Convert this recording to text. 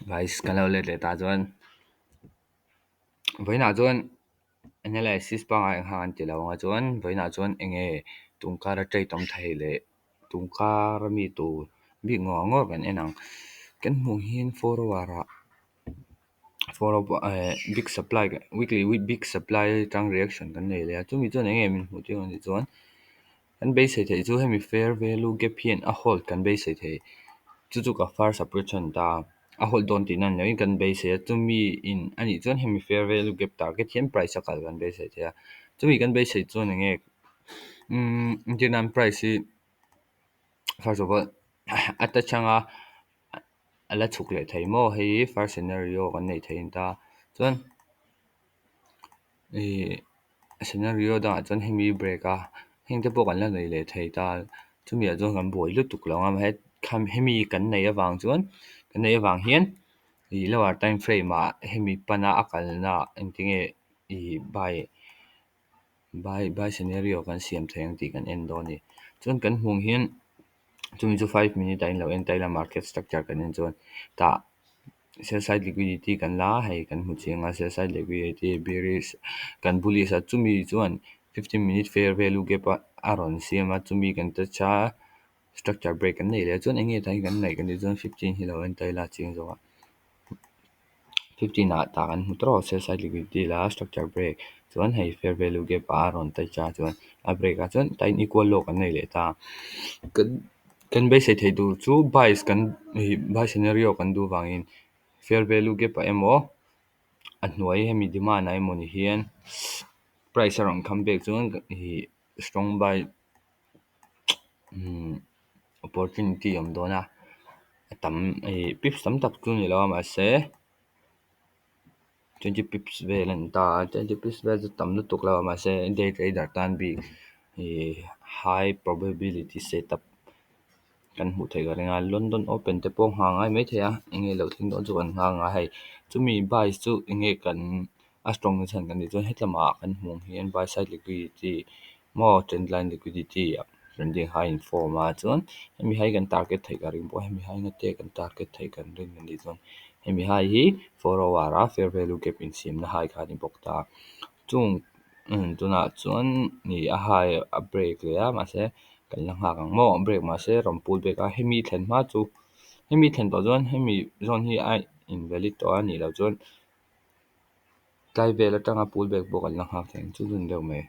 Guys, kan lo let leh ta chuan vawiinah chuan analysis pangngai kha an ti lo anga, chuan vawiinah chuan enge tunkara trade awm thei leh tunkar ami tur bik ngawr ngawr kan en ang. Kan hmuh hian 4 hour ah 4 hour big supply, weekly big supply atang reaction kan nei leh a. Chumi chuan enge min hmuh tir ang tih chuan kan beisei theih chu hemi fair value gap hian a hold kan beisei thei. Chu chu ka first approach an ta. A hold dawn tihna ni loin kan beisei a. Chumi in anih chuan hemi fair value gap target hian price a kal kan beisei thei a. Chumi kan beisei chuan enge entirnan price hi first of all a touch anga, a la chhuk leh thei maw? Hei hi first scenario kan nei thei ta. Chuan scenario dangah chuan hemi break a, heng te pawh kan la nei leh thei ta. Chumi ah chuan kan buai lutuk lo ang. Hemi kan neih avang chuan, kan neih avang hian lower time frame ah hemi pana a kalna engtinge i buy scenario kan siam thei ang tih kan en dawn a ni. Chuan kan hmuh hian chumi chu 5 minute ah in lo en ta ila, market structure kan en chuan tah sell side liquidity kan la, hei kan hmu chiang a, sell side liquidity bearish kan bullish a. Chumi chuan 15 minute fair value gap a rawn siam a, chumi kan touch a, structure break kan nei leh. Chuan enge tah hi kan neih kan tih chuan 15 hi lo en ta ila chiang zawk a. 15 ah tah kan hmu tawh sell side liquidity la, structure break, chuan hei fair value gap a rawn touch a, chuan a break a, chuan tah hian equal low kan nei leh ta. Kan beisei thei tur chu buys kan buy scenario kan duh vangin fair value gap ah emaw a hnuai hemi demand ah emaw ni hian price a rawn come back chuan strong buy opportunity awm dawn a. A tam pips tam tak chu ni lo a, mahse 20 pips vel an ta. 20 pips vel chu tam lutuk lo a, mahse day trader tan bik high probability setup kan hmuh theih ka ring a. London Open te pawh nghah ngai mai thei a, enge lo thleng dawn chu kan nghak nga. Hei chumi buys chu enge kan a strong na chhan kan tih chuan hetlamah kan hmuh hian buy side liquidity maw, trend line liquidity trending high in form a. Chuan hemi high kan target theih ka ring bawk. Hemi high na te kan target theih kan ring kan tih chuan hemi high hi 4 hour a fair value gap insiamna high kha a ni bawk ta. Chung tunah chuan a high a break leh a, mahse kan la nghak ang maw? Break mahse rawn pull back a, hemi thlen hma chu, hemi thlen tawh chuan hemi zawn hi a invalid tawh a nih loh chuan tlai vel atanga pull back pawh kan la nghak thei ang chu. Chu ni deuh mai.